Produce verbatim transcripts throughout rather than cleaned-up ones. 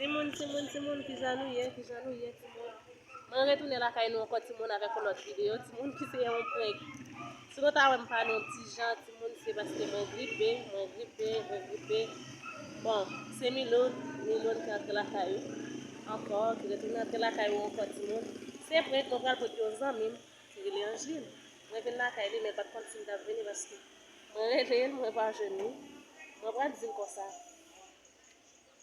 Timoun, timoun, timoun, kijan nou ye, kijan nou ye, timoun? Mwen retounen lakay nou ankò, timoun, avèk yon lòt videyo, timoun, ki se yon prank. Si nou ta wè m pale yon ti jan, timoun, se paske mwen gripe, mwen gripe, mwen gripe. Bon, se Miloun, Miloun ki antre lakay ou ankò, ki retounen antre lakay ou ankò, timoun. Se prank, mwen pral prank yon zanmi m, ki rele Angeline. Mwen vin lakay li, men l pa t konn si m t ap vini paske mwen rele l, mwen pa jwenn li. Mwen pral di l konsa.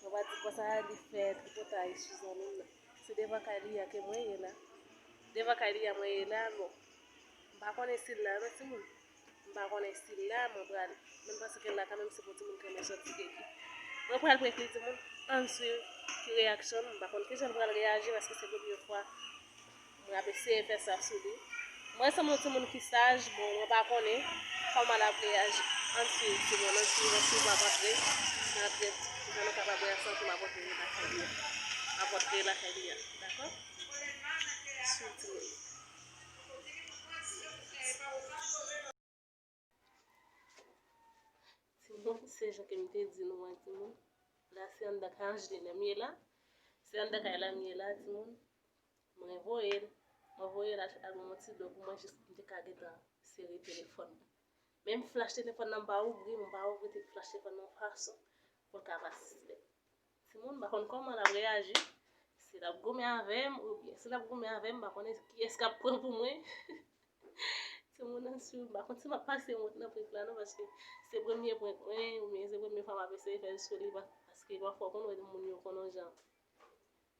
Mwen pa di konsa li fè tripotay sou zanmi m nan. Se devan kay li a ke mwen ye la. Devan kay li a mwen ye la, bon. M pa konnen si l la non, timoun. M pa konnen si l la, mwen pral. Men m panse ke l la kanmenm, se pou timoun ki renmen sòti keke. Mwen pral prank li, timoun. Ann swiv ki reyaksyon l. M pa konn kijan l pral reyaji paske se premye fwa. Mwen ap eseye fè sa sou li. Mwen se yon timoun ki saj, bon, mwen pa konnen kòman l ap reyaji. Ann swiv, timoun, ann swiv, ann swiv, m ap antre. M ap antre, jan nou kapab wè, santi m ap antre lakay li a. M ap antre lakay li a, dakò? Swiv, timoun. Timoun, se jan ke m te di nou an, timoun. La, se anndan kay Angeline m ye la. Se anndan kay la m ye la, timoun. Mwen voye l. Mwen voye l al, al ban m yon ti dlo pou mwen, jis pou m te ka gentan sere telefòn nan. Men m flach telefòn nan, m pa ouvri, m pa ouvri te flach telefòn nan yon fason pou l ka pa sispèk. Timoun, m pa konn kòman l ap reyaji. Si l ap goumen avè m, oubyen si l ap goumen avè m, m pa konnen kiyès k ap pran pou mwen. Timoun, ann swiv, m pa konn si m ap pase wont nan prank la non, paske se premye prank mwen, oubyen se premye fwa m ap eseye fè l sou li, pa-, paske pafwa w konn wè moun yo konn yon jan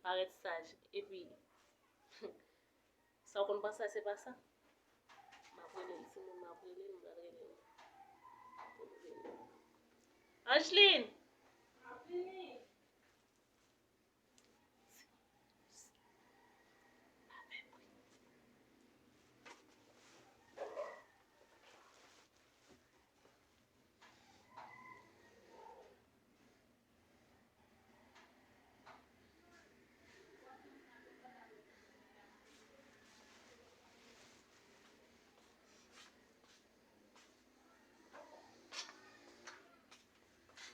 parèt saj. Epi, sa w konn panse a, se pa sa. M ap rele l, timoun, m ap rele l, m pral rele l. Angeline!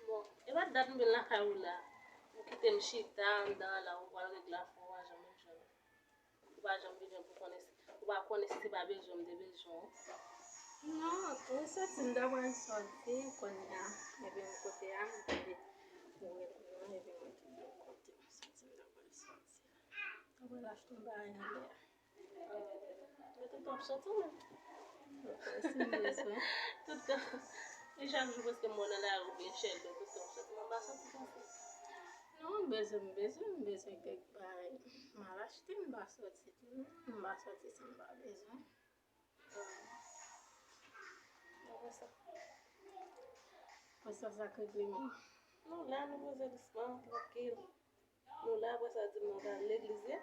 Bon, e pa dat m vin lakay ou la. Ou kite m chita anndan an la, ou pral regle afè w, ou pa janm menm jan. Ou pa janm bezwen pou konnen, ou pa konnen si se pa bezwen m te bezwen w. Non, mwen soti, m ta pral sòti kounye a. Epi m kote a, m tande ou rele mwen, epi mwen kite w kote m soti, m ta pral sòti. M ta pral achte yon bagay anlè a. Men tout tan w ap sòti ou menm? Mwen kwè si m bezwen. Tout tan. E chak jou prèske m wè w nan lari oubyen chèlbè, tout tan w ap sòti, men w pa sòti konsa. Non, m bezwen, m bezwen, m bezwen kèk bagay. M al achte, m pa sòti. M pa sòti si m pa bezwen. Apre sa. Apre sa, sa k regle menm? Nou la, nou poze dousman, trankil. Nou la, apre sa, di m nou t al legliz ye?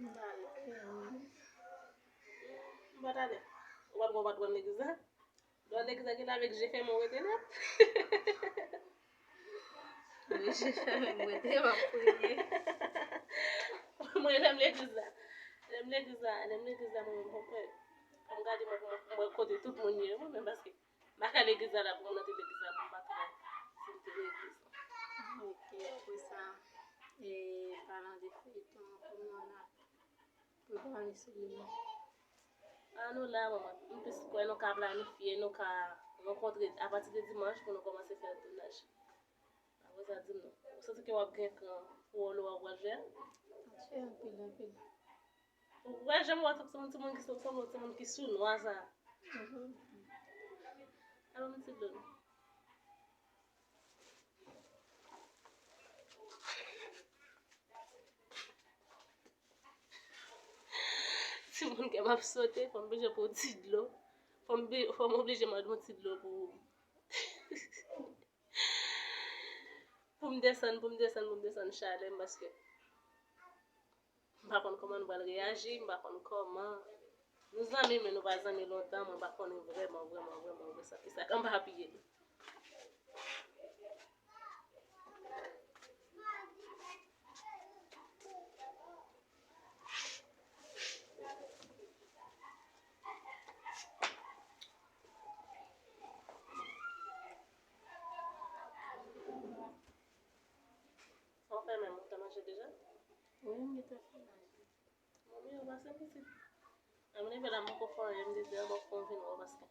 M t ale, wi. M pa t ale. Ou pa t wè w pa t konn legliz la? Lè w al legliz la, genlè avèk je fèmen w rete nèt. Avèk je fèmen m rete, m ap priye. Mwen, lè m legliz la, lè m legliz la, lè m legliz la, mwen menm, fò m fè, fò m gade mwen, pou mwen, mwen kote tout moun ye, mwen menm, paske m pa ka legliz la, la, pou moun antre legliz la, pou m pa travay, si m te legliz. Ok, apre sa, e, palan de feyton, kòman n ap prepare sou li menm? A, nou la, manman. M plis kwè nou ka planifye, nou ka rankontre apati de dimanch pou nou kòmanse fè tounaj. Apre sa, di m non. Ou santi ke w ap gen kran pou wòl ou a w pral jwe a? Ap jwe anpil, anpil. Ou wè jan m wè tout timoun, timoun ki sou, sanble yon timoun ki sou nwa sa. Mhm. Al ban m ti dlo non. Timoun, kè m ap sote, fò m oblije pran yon ti dlo. Fò m bi-, fò m oblije mande yon ti dlo pou, pou m desann, pou m desann, pou m desann chalè m, paske m pa konn kòman nou pral reyaji, m pa konn kòman. Nou zanmi, men nou pa zanmi lontan, mwen pa konnen vrèman, vrèman, vrèman, vrèman sa, kisa k anba pye nou. Fò w fèmen m, ou ta manje. Deja? Wi, m gentan fè manje. Bon, byen, w pase pitit. Mwen leve la, m poko fè anyen, m te di, "An, bon, fò m vin wè w," paske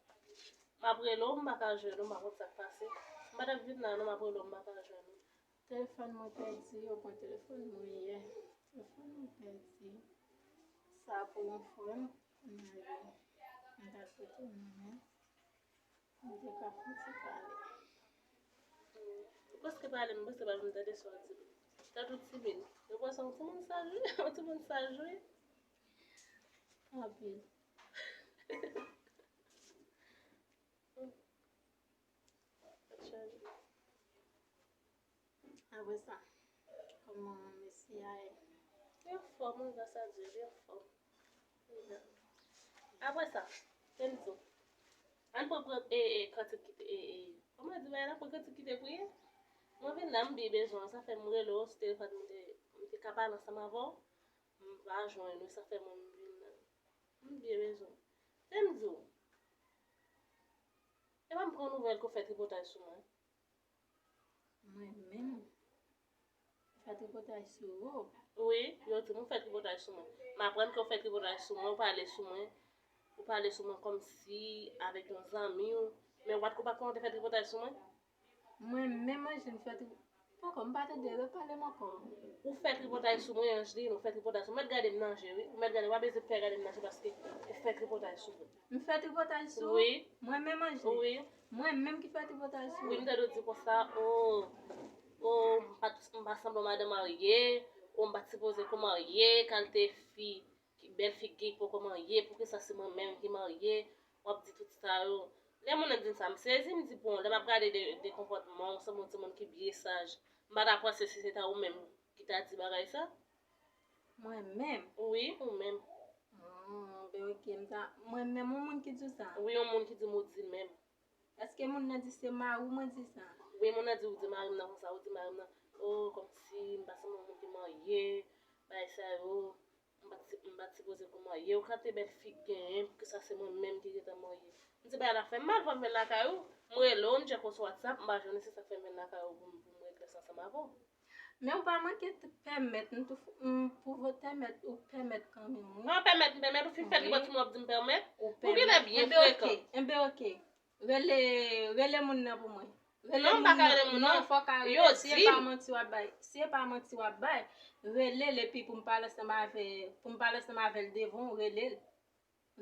m ap rele w, m pa ka jwenn ou, m pa konn sa k pase. M pa t ap vin la, non, m ap rele w, m pa ka jwenn ou. Telefòn mwen pèdi, yo pran telefòn mwen yè. Telefòn mwen pèdi. Sa pou yon frè m, m ale. M ta swete m renmen. M te ka fè ti pale. Ou prèske pale, m prèske pa vin tande sa w di m. Tande w timid. Yo panse yon timoun saj wi, yon timoun saj wi. Anpil. Apre sa, kòman mesye a ye? Li anfòm wi, gras a Dye, li anfòm. Apre sa, Kenzo, ann pran, pran e, e, kantik ki te, e, e, kòman di bagay la, pran kantik ki te priye? Mwen vin la, m byen bezwen, sa fè m rele w sou telefòn, m te, m te ka pale ansanm avè w, m pa jwenn ou, sa fè mwen m vin la. M byen bezwen. Kenzo, epa m pran nouvèl ke w fè tripotay sou mwen. Mwen menm? Fè tripotay sou ou? Wi, yo di m ou fè tripotay sou mwen. M aprann ke w fè tripotay sou mwen, ou pale sou mwen. Ou pale sou mwen kòmsi avèk yon zanmi w. Men w pa t kou pa konnen w te fè tripotay sou mwen? Mwen menm Angeline fè tri... Poko, m pa tande, repale m ankò. Ou fè tripotay sou mwen, Angeline, ou fè tripotay sou mwen. Ou mèt gade m nan je, wi. Ou mèt gade, w pa bezwen pè gade m nan je paske ou fè tripotay sou mwen. M fè tripotay sou ou? Wi. Mwen menm Angeline? Wi. Mwen menm ki fè tripotay sou ou? Wi, m tande w di konsa, o, o, m pa t, m pa sanble yon madanm marye, o, m pa t sipoze ko marye, kalite fi, ki bèl figi poko marye, poukisa se mwen menm ki marye, w ap di tout sa yo. Lè moun nan di m sa, m sezi, m di, bon, lè m ap gade de, de konpòtman w, w sanble yon timoun ki byen saj. M pa ta panse si se ta ou menm ki ta di bagay sa. Mwen menm? Wi, ou menm. Hmm, ben oke, m ta, mwen menm, yon moun ki di w sa? Wi, yon moun ki di m ou di l menm. Èske moun nan di se mari w mwen di sa? Wi, moun nan di ou di mari m nan konsa, ou di mari m nan, o, kòmsi m pa sanble yon moun ki marye, bagay sa yo, m pa t, m pa t sipoze ko marye, ou kalite bèl figi genyen, poukisa se mwen menm ki gentan marye? M di bagay la fè m mal, fò m vin lakay ou, m rele w, m tcheke w sou WhatsApp, m pa jwenn ou, se sa k fè m vin lakay ou pou m, pou m regle sa ansanm avè w. Men ou pa manke t-, pèmèt m tou, m pwouve w pèmèt, ou pèmèt kanmenm, wi. An pèmèt, m pèmèt, ou fin fè tripòt sou mwen, w ap di m pèmèt? Ou genlè byen frekan. Enben oke, enben oke. Rele, rele moun nan pou mwen. Rele moun nan. Non, m pa ka rele moun nan. Non, fò w ka rele. Si e pa manti w ap bay, si e pa manti w ap bay, rele l epi pou m pale ansanm avè, pou m pale ansanm avè l devan w, rele l.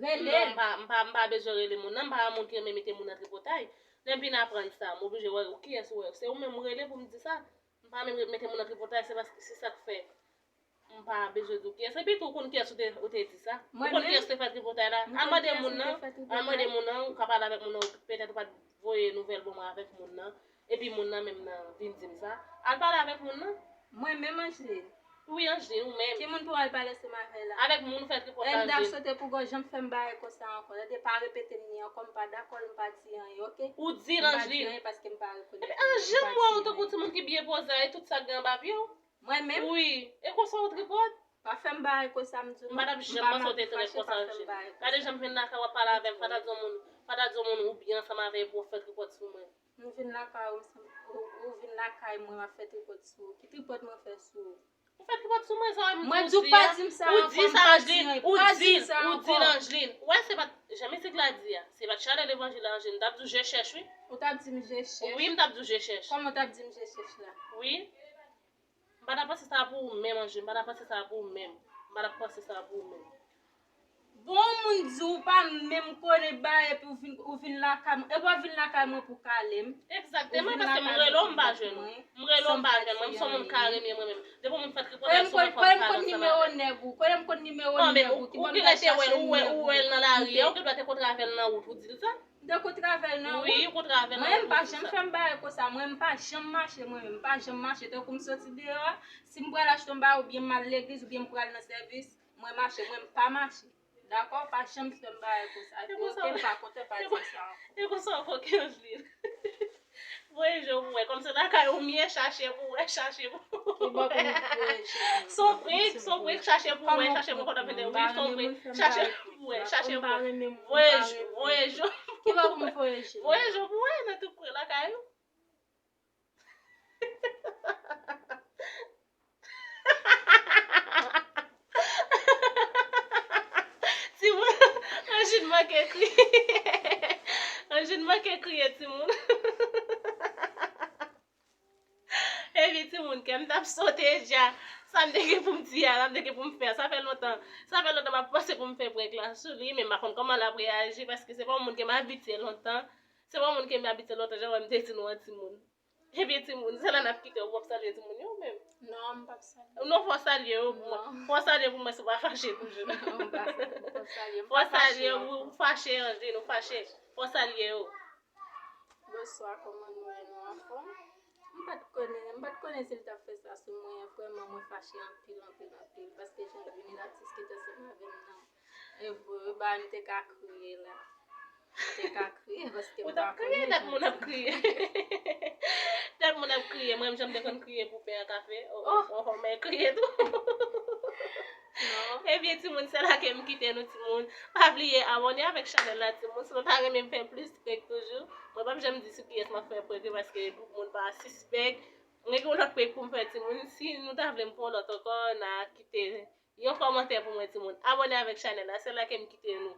Rele l. Non, m pa, m pa, m pa bezwen rele moun nan, m pa yon moun ki renmen mete moun nan tripotay. Lè m vin aprann sa, m oblije wè ou kiyès ou wè. Se ou menm m rele pou m di sa. M pa menm mete moun nan tripotay, se paske se sa k fè m pa bezwen di w kiyès. Epi tou, ou konn kiyès ou te, ou te di sa? Ou konn kiyès ou te fè tripotay la? Al mande moun nan, al mande moun nan, ou ka pale avèk moun nan, petèt ou pa t voye nouvèl ban mwen avèk moun nan. Epi moun nan menm nan vin di m sa. Al pale avèk moun nan. Mwen menm Angeline? Wi, Angeline, ou menm. Ki moun pou al pale ansanm avè l la? Avèk moun ou fè tripotay Angeline. M t ap sote pou gòj, jan m fè m bagay konsa ankò. Tande, pa repete m li ankò, m pa dakò l, m pa di anyen, oke? Ou di l, Angeline. M pa di anyen paske m pa rekonèt li. Epi Angeline, m wè ou tankou timoun ki byen poze, e tout sa k gen anba pye w. Mwen menm? Wi, e konsa ou tripòt? Pa fè m bagay konsa, m di w non. M pa t ap janm panse w te tripòt sa, Angeline. Gade jan m vin lakay w ap pale avè m, fò ta di yon moun, fò ta di yon moun ou byen ansanm avè l pou w fè tripòt sou mwen. M vin lakay ou, ou, ou vin lakay mwen, m ap fè tripòt sou ou. Ki tripòt mwen fè sou ou? Ou fè tripòt sou mwen, sa w di a? Mwen di w pa di m sa ankò, m pa di anyen, pa di m sa ankò. Ou di l, Angeline. Ou wè, se pa t, jan mizik la di a, se pa t chalè levanjil la, Angeline. M t ap di w je chèch, wi. Ou t ap di m je chèch? Wi, m t ap di w je chèch. Kòman w t ap di m je chèch la? Wi. M pa t ap panse sa pou ou menm, Angeline. M pa t ap panse sa pou ou menm. M pa t ap panse sa pou ou menm. Bon, moun di w pa menm konnen bagay epi w vin, ou vin lakay mwen. Epi w vin lakay mwen pou kale m. Egzakteman, paske m rele w, m pa jwenn ou. M rele w, m pa jwenn ou. Mwen, m se yon moun ka renmen mwen menm. Depi yon moun fè tripotay sou mwen, fò m pale ansanm avè l. Kote m konn nimewo nèg ou? Kote m konn nimewo nèg ou? Ki bon, ou rete wè l, ou wè, ou wè l nan lari a, ou gen dwa te kontre avè l nan wout, ou di l sa? M te kontre avè l nan wout? Wi, ou kontre avè l nan wout, ou di l sa. Mwen, m pa janm fè m bagay konsa. Mwen, m pa janm mache, mwen menm. M pa janm mache. Tankou m soti deyò a, si m pral achte yon bagay oubyen m al legliz oubyen m pral nan sèvis, mwen mache, mwen m pa mache. Dakò? Pa janm fè m bagay konsa. Epi oke, m pa kontan, pa di m sa ankò. E konsa w koke, Angeline. Voye je w pou wè. Kòm se lakay ou m ye, chache pou wè, chache pou wè. Ki bò pou m voye je m? Se yon prank, se yon prank, chache pou wè, chache pou wè, kote w vin, wi, se yon prank. Chache pou wè, chache pou wè. Voye je, voye je. Ki bò pou m voye je m? Voye je w pou wè nan tout kwen lakay ou. Manke kriye. Anjin manke kriye, timoun. Epi timoun, kè m t ap sote dja. Sa m te gen pou m di a, sa m te gen pou m fè a. Sa fè lontan. Sa fè lontan m ap panse pou m fè prank la sou li, men m pa konn kòman l ap reyaji, paske se pa yon moun ke m abitye lontan. Se pa yon moun ke m abitye lontan, jan wè m te di nou an, timoun. Ebyen, timoun, se la n ap kite w, w ap salye timoun yo menm. Non, m p ap salye. Non, fò w salye yo pou mwen. Non. Fò w salye pou mwen si w pa fache toujou. Non, m pa salye. M p ap salye, m Fò w pa fache salye yo, ankò. Ou fache, Anjin, ou fache. Fò w salye yo. Bonswa, kòman nou ye? Nou anfòm? M pa t konnen, m pa t konnen si l t ap fè sa sou mwen. Vrèman, mwen fache anpil, anpil, anpil. Paske jan l vini la, diskite ansanm avè m nan. E vre, ba, m te ka kriye la. M te ka kriye paske m Ou t pa ap kriye, konnen lòt jan moun ap di. Kriye. Lòt moun ap kriye. Mwen, jan m te konn kriye pou pen an kafe. Oh, Oh. oh, oh, men kriye tou. Non. Ebyen, timoun, se la ke m kite nou, timoun. Pa bliye abòne avèk chanèl la, timoun. Si nou ta renmen m fè plis prank toujou, mwen p ap janm di sou kiyès m ap fè prank yo, paske pou moun pa sispèk. Mwen gen yon lòt prank pou m fè, timoun. Si nou ta vle m fè yon lòt ankò, n a kite yon kòmantè pou mwen, timoun. Abòne avèk chanèl la, se la ke m kite nou.